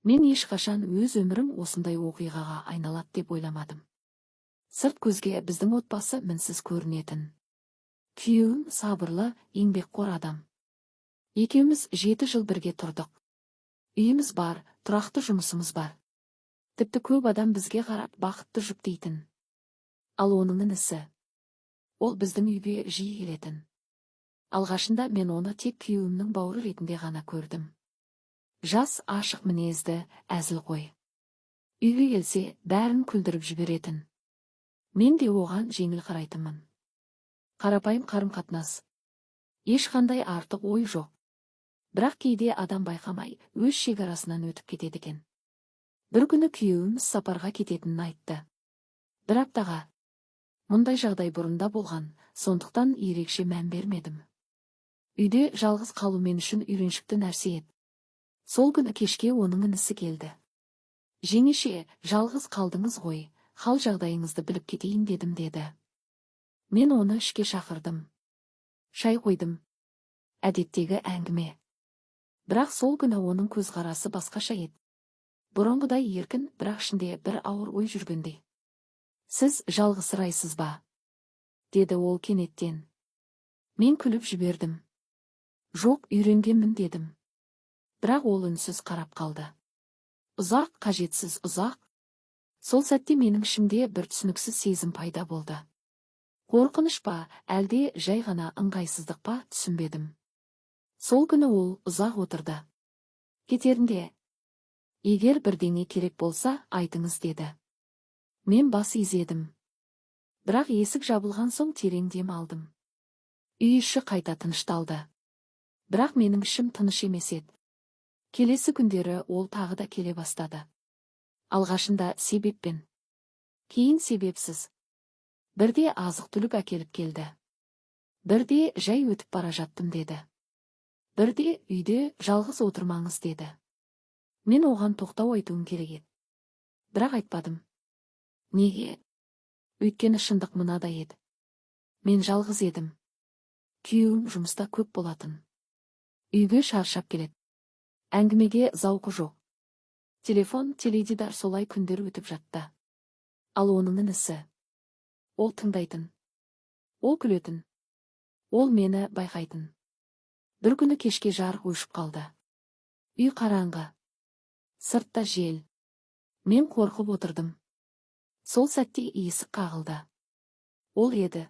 Мен ешқашан өз өмірім осындай оқиғаға айналады деп ойламадым. Сырт көзге біздің отбасы мінсіз көрінетін. Күйеуім сабырлы, еңбекқор адам. Екеуміз 7 жыл бірге тұрдық. Үйіміз бар, тұрақты жұмысымыз бар. Тіпті көп адам бізге қарап, бақытты жұп дейтін. Ал оның інісі. Ол біздің үйге жиі келетін. Алғашында мен оны тек күйеуімнің бауыры ретінде ғана көрдім. Жас, ашық мінезді, әзілқой. Үйге келсе, бәрін күлдіріп жіберетін. Мен де оған жеңіл қарайтынмын. Қарапайым қарым-қатынас. Ешқандай артық ой жоқ. Бірақ кейде адам байқамай өз шекарасынан өтіп кетеді екен. Бір күні күйеуім сапарға кететінін айтты. Бір аптаға. Мұндай жағдай бұрында болған, сондықтан ерекше мән бермедім. Үйде жалғыз қалу мен үшін үйреншікті нәрсе еді. Сол күні кешке оның інісі келді. «Жеңеше, жалғыз қалдыңыз ғой, хал жағдайыңызды біліп кетейін дедім», – деді. Мен оны ішке шақырдым. Шай қойдым. Әдеттегі әңгіме. Бірақ сол күні оның көзқарасы басқаша еді. Бұрынғыдай еркін, бірақ ішінде бір ауыр ой жүргендей. «Сіз жалғызсырайсыз ба?» – деді ол кенеттен. Мен күліп жібердім. «Жоқ, үйренгенмін», – дедім. Бірақ ол үнсіз қарап қалды. Ұзақ, қажетсіз ұзақ. Сол сәтте менің ішімде бір түсініксіз сезім пайда болды. Қорқыныш па, әлде жай ғана ыңғайсыздық па, түсінбедім. Сол күні ол ұзақ отырды. Кетерінде: «Егер бірдеңе керек болса, айтыңыз», – деді. Мен бас изедім. Бірақ есік жабылған соң терең дем алдым. Үй іші қайта тынышталды. Бірақ менің ішім тыныш емес еді. Келесі күндері ол тағы да келе бастады. Алғашында себеппен. Кейін себепсіз. Бірде азық-түлік әкеліп келді. Бірде жай өтіп бара жаттым деді. Бірде үйде жалғыз отырмаңыз деді. Мен оған тоқтау айтуым керек еді. Бірақ айтпадым. Неге? Өйткені шындық мынадай еді. Мен жалғыз едім. Күйеуім жұмыста көп болатын. Үйге шаршап келеді. Әңгімеге зауқы жоқ. Телефон, теледидар, солай күндер өтіп жатты. Ал оның інісі. Ол тыңдайтын. Ол күлетін. Ол мені байқайтын. Бір күні кешке жарық өшіп қалды. Үй қараңғы. Сыртта жел. Мен қорқып отырдым. Сол сәтте есік қағылды. Ол еді.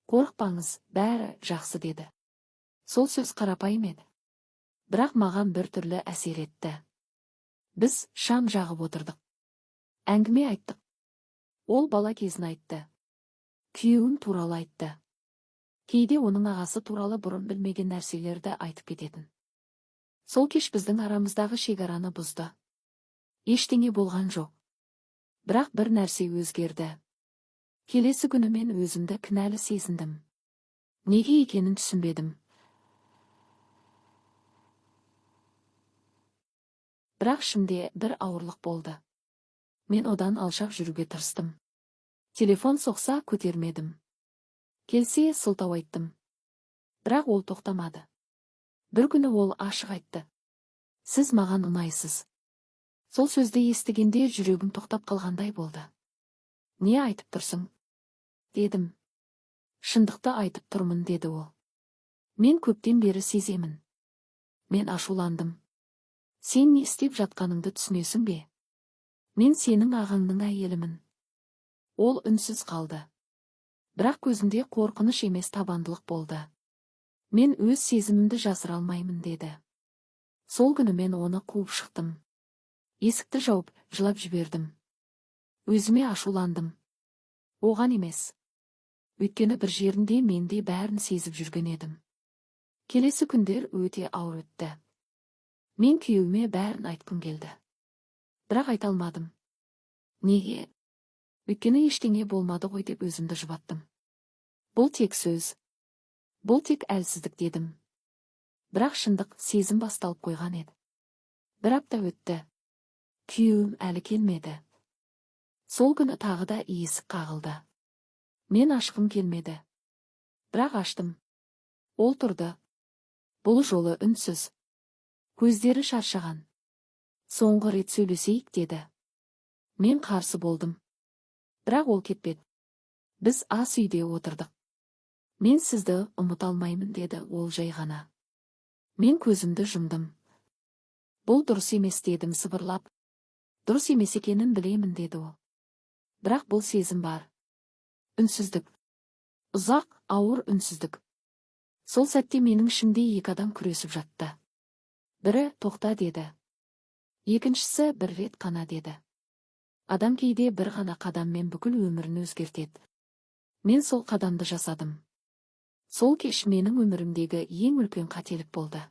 «Қорықпаңыз, бәрі жақсы», – деді. Сол сөз қарапайым еді. Бірақ маған бір түрлі әсер етті. Біз шам жағып отырдық. Әңгіме айттық. Ол бала кезін айтты. Күйеуім туралы айтты. Кейде оның ағасы туралы бұрын білмеген нәрселерді айтып кететін. Сол кеш біздің арамыздағы шекараны бұзды. Ештеңе болған жоқ. Бірақ бір нәрсе өзгерді. Келесі күні мен өзімді кінәлі сезіндім. Неге екенін түсінбедім. Бірақ ішімде бір ауырлық болды. Мен одан алшақ жүруге тырыстым. Телефон соқса, көтермедім. Келсе, сылтау айттым. Бірақ ол тоқтамады. Бір күні ол ашық айтты: «Сіз маған ұнайсыз». Сол сөзді естігенде жүрегім тоқтап қалғандай болды. «Не айтып тұрсың?» – дедім. «Шындықты айтып тұрмын», – деді ол. «Мен көптен бері сеземін». Мен ашуландым. «Сен не істеп жатқаныңды түсінесің бе? Мен сенің ағаңның әйелімін». Ол үнсіз қалды. Бірақ көзінде қорқыныш емес, табандылық болды. «Мен өз сезімімді жасыра алмаймын», – деді. Сол күні мен оны қуып шықтым. Есікті жауып, жылап жібердім. Өзіме ашуландым. Оған емес. Өйткені бір жерінде мен де бәрін сезіп жүрген едім. Келесі күндер өте ауыр өтті. Мен күйеуіме бәрін айтқым келді. Бірақ айта алмадым. Неге? Өйткені ештеңе болмады ғой деп өзімді жұбаттым. Бұл тек сөз. Бұл тек әлсіздік дедім. Бірақ шындық, сезім басталып қойған еді. Бір апта өтті. Күйеуім әлі келмеді. Сол күні тағы да есік қағылды. Мен ашқым келмеді. Бірақ аштым. Ол тұрды. Бұл жолы үнсіз. Көздері шаршаған. Соңғы рет сөйлесейік, деді. Мен қарсы болдым. Бірақ ол кетпеді. Біз ас үйде отырдық. Мен сізді ұмыта алмаймын, деді ол жай ғана. Мен көзімді жұмдым. Бұл дұрыс емес, дедім сыбырлап. Дұрыс емес екенін білемін, деді ол. Бірақ бұл сезім бар. Үнсіздік. Ұзақ, ауыр үнсіздік. Сол сәтте менің ішімде екі адам күресіп жатты. Бірі тоқта деді. Екіншісі бір рет қана деді. Адам кейде бір ғана қадаммен бүкіл өмірін өзгертеді. Мен сол қадамды жасадым. Сол кеш менің өмірімдегі ең үлкен қателік болды.